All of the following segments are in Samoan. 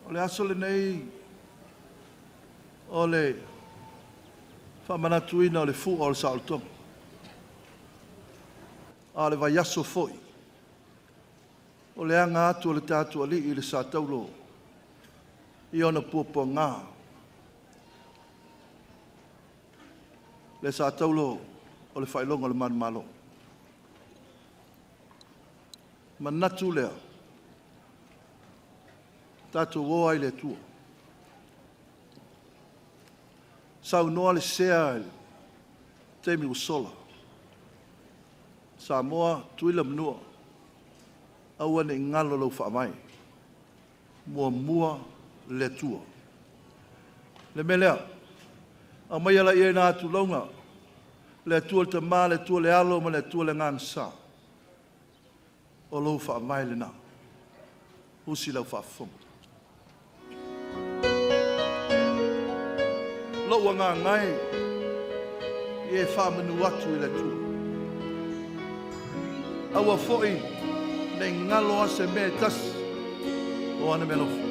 O le aso lenei o le faamanatuina o le fua o le saolotoga, a o le vaiaso foi o le aga atu o le tatou Alii i le sa taulo i ona puapuaga, le sa taulo o le faailoga o le manumalo. Manatu lea, tatou o ai i le Atua. Saunoa le sea i le taimi ua sola, Samoa, Tutuila ma Manua, aua ne i galo lou Faavae, muamua le Atua. O le mea lea, aumaia laia ina tulouna le Atua le Tama, le Atua le Alo ma le Atua le Agaga Sa, o lou Faavae lena. Usi lau faafofoga. Lou agaga e, ia e faamanu atu i le Atua. Aua foi ne i galo lava se mea e tasi o ana meaalofa.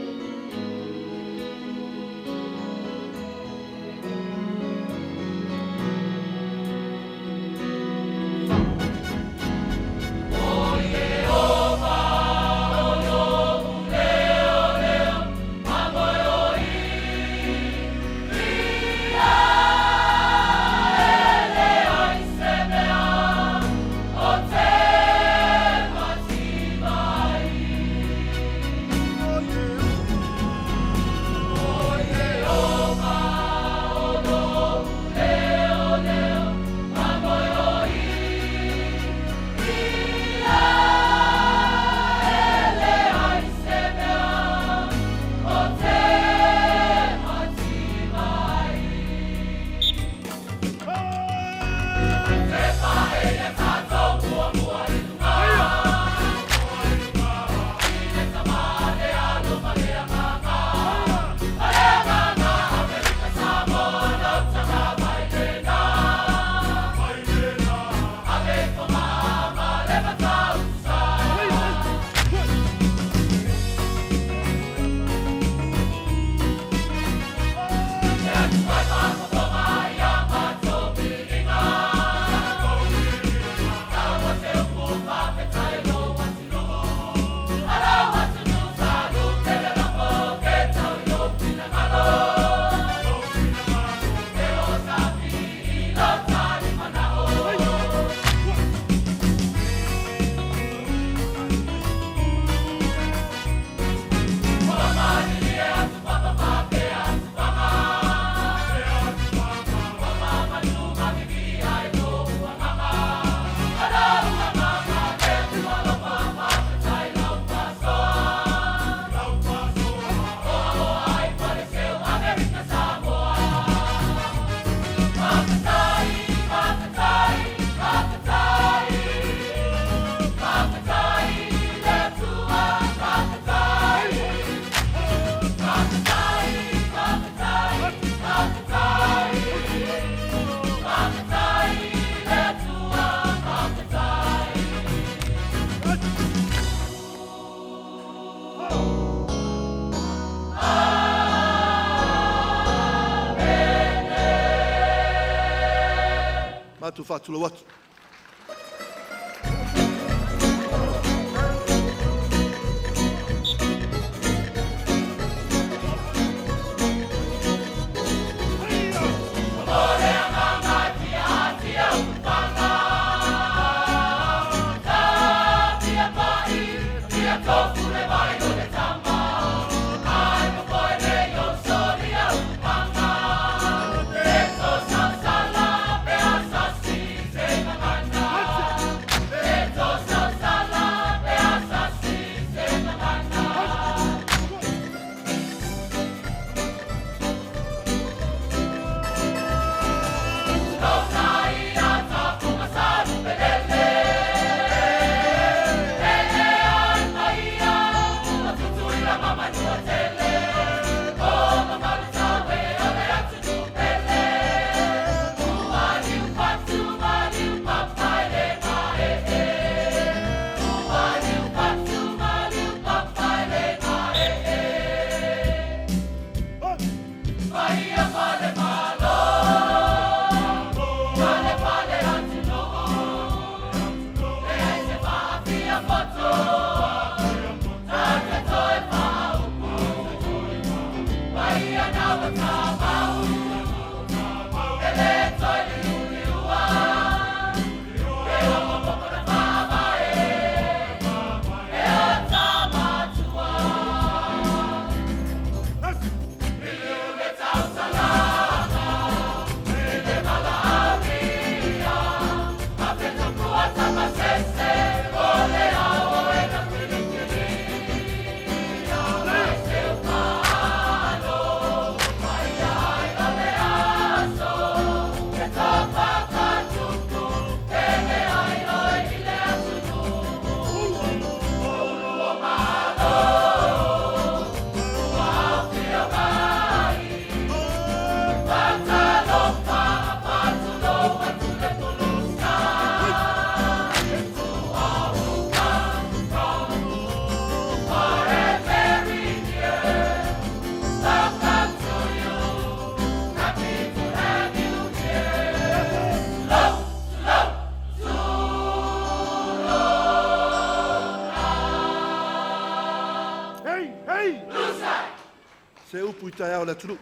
Matou faatulou atu. Hey, hey! Se upu i taeao le atunuu.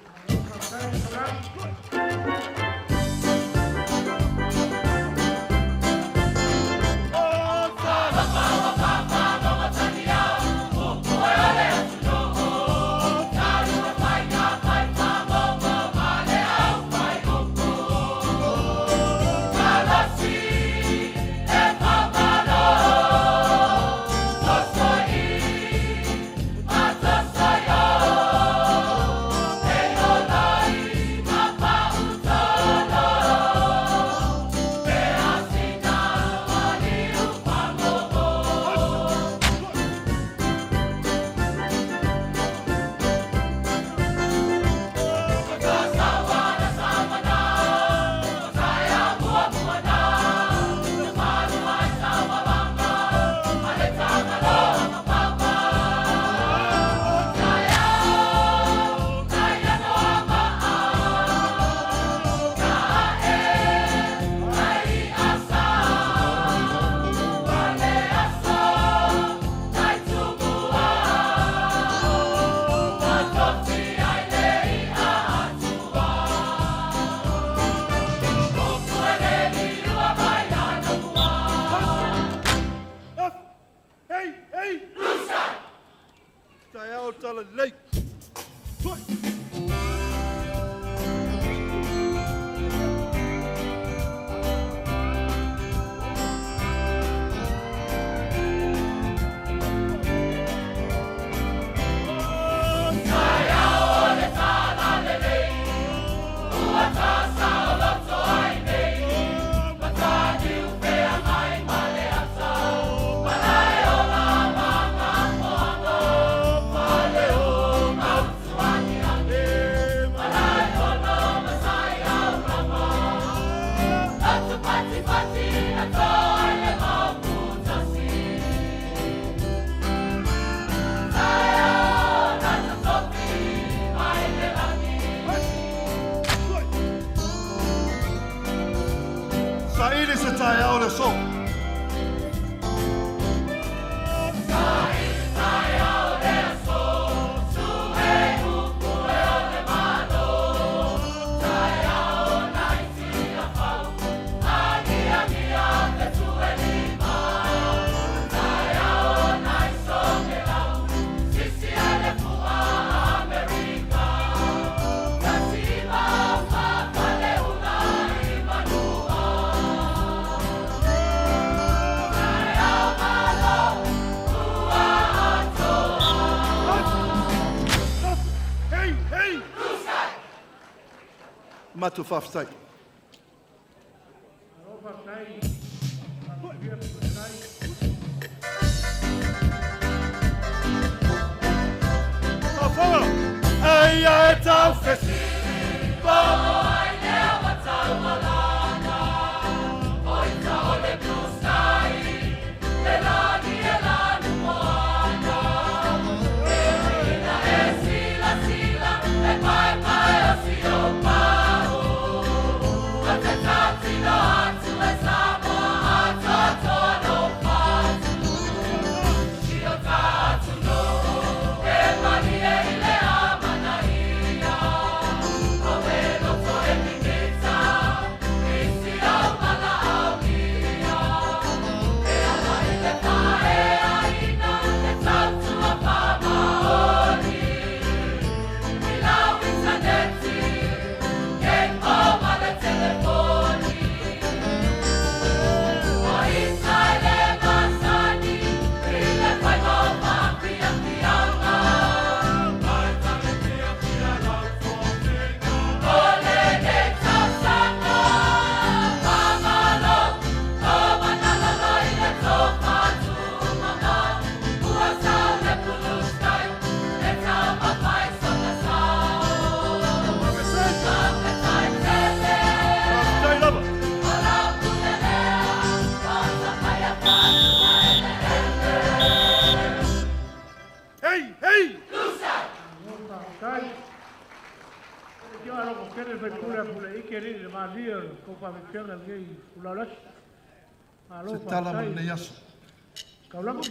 Hey, hey! Taeao tala lei. Tui! Saili se taeao le aso. Hey, hey! Matu whawhitai. Whawhawa! Ai ai tau whesi! Whawhitai lava! Hey, hey! Faafetai. Ia alo tele fai pule a pule ike le le malia ko pa me lenei ulaulasi. Malo Se tala mo faafetai. lenei aso. Kaulama.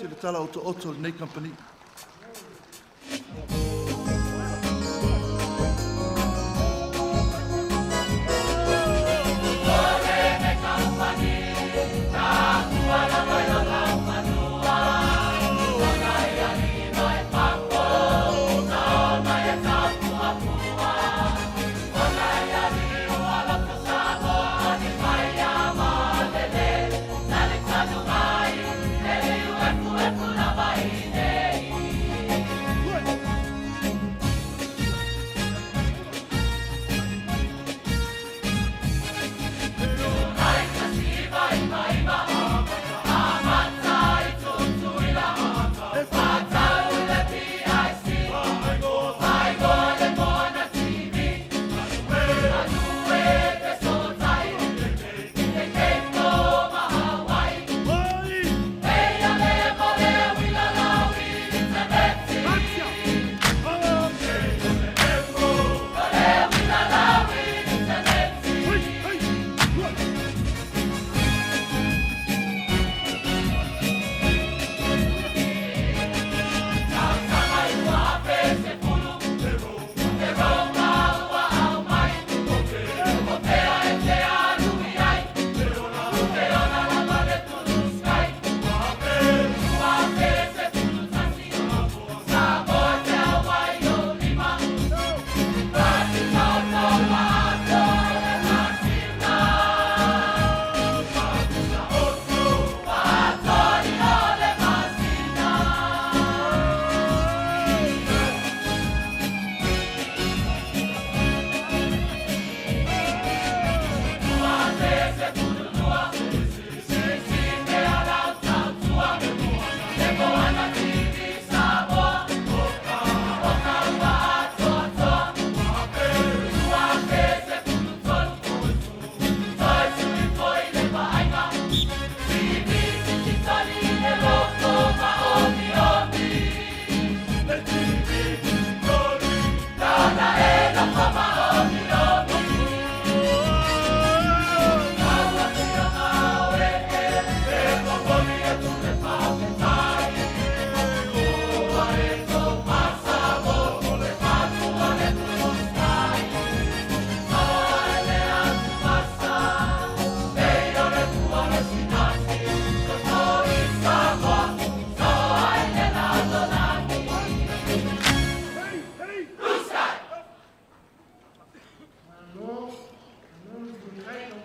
Se le tala oto oto lenei kamupani.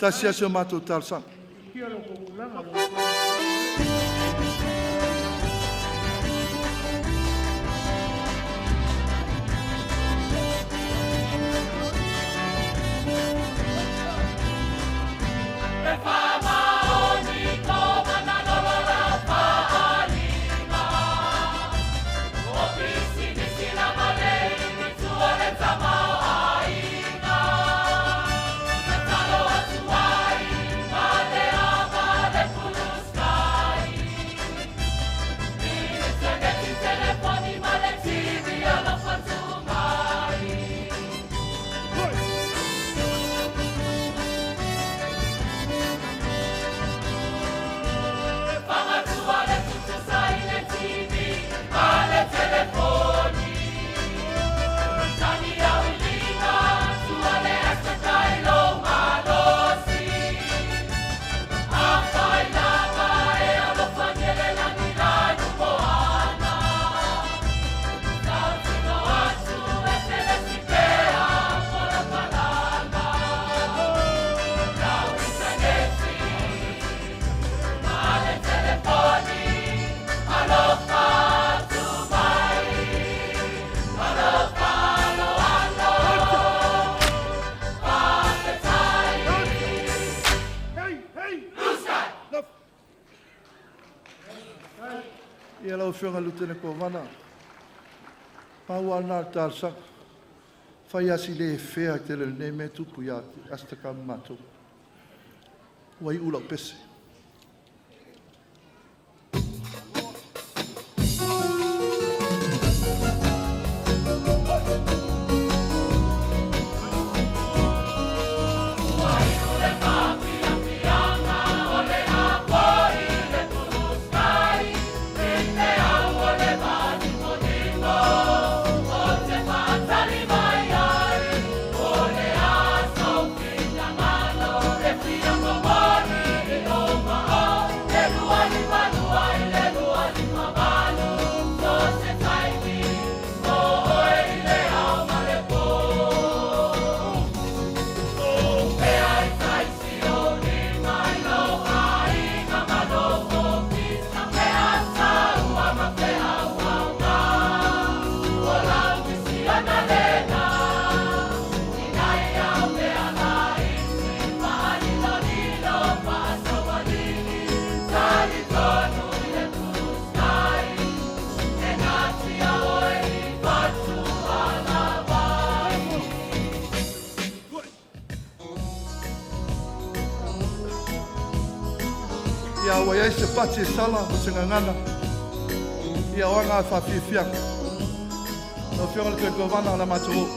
Tasi ase o matou talosaga. Ia lau Afioga i le Lutena Kovana, pau lava lena o le talosaga. Fai lava si le fair tele o lenei mea e tupu ia Aseta ma matou. Ua iu lau pese. ua iai se pati e sala ma se gagana, ia o aga faafiafiaga. Lau Afioga i le Toe Kovana o le matou oo.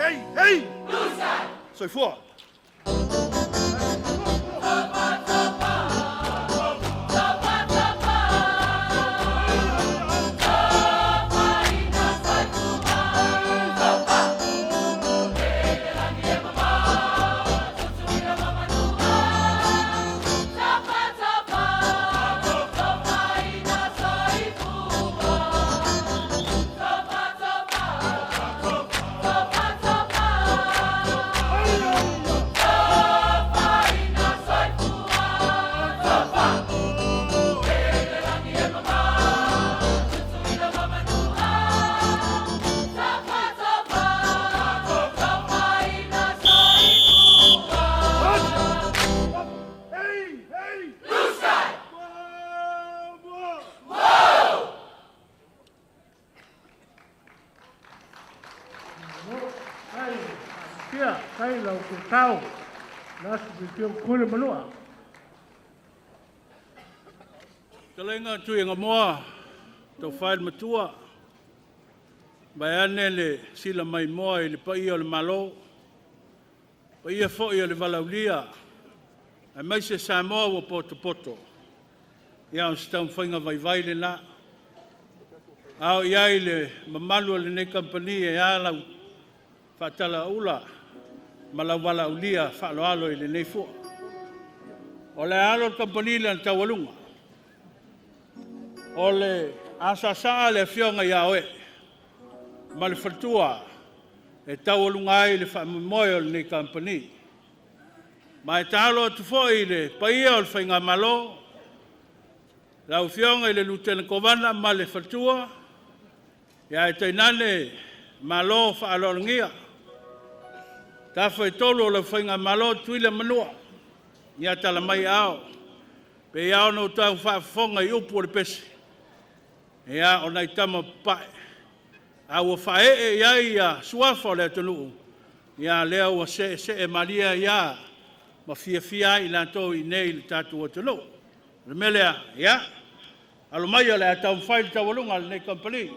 Hey, hey! Soifua! Hey, hey! Blue sky! Whoa! Ai, fia, kai lau ku tau. Las bi kule manua. Talenga tu inga moa, tau whael matua, vai ane le sila mai moa i le paia o le malo, paia foi o le valaulia, ai mai se Samoa ua poto poto. Ia o se taumafaiga vaivai lena. A o i ai le mamalu o lenei kamupani e a lau faatalaula ma lau valaaulia faaaloalo i lenei fua. O le alo o le kamupani le taualuga. O le asaasaa le afioga ia oe ma le faletua e taualuga ai le faamoemoe o lenei kamupani. Ma e taalo atu foi i le paia o le Faigamalo, lau Afioga i le Lutena Kovana ma le faletua, ia ae tainane malo faaaloalogia. Tafaitolu o lau Faigamalo Tutuila ma Manua, ia tala mai aao, pei lava ona ou tau faafofoga i upu o le pese, ia o nai tama papae, a ua faaee i ai ia suafa o le atunuu, ia lea ua seesee malie ai lava ma fiafia ai i latou i inei i le tatou atunuu. O le mea lea, ia, alo mai o le a taumafai le taualuga a lenei kamupani.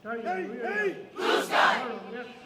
Hey, hey! Blue sky!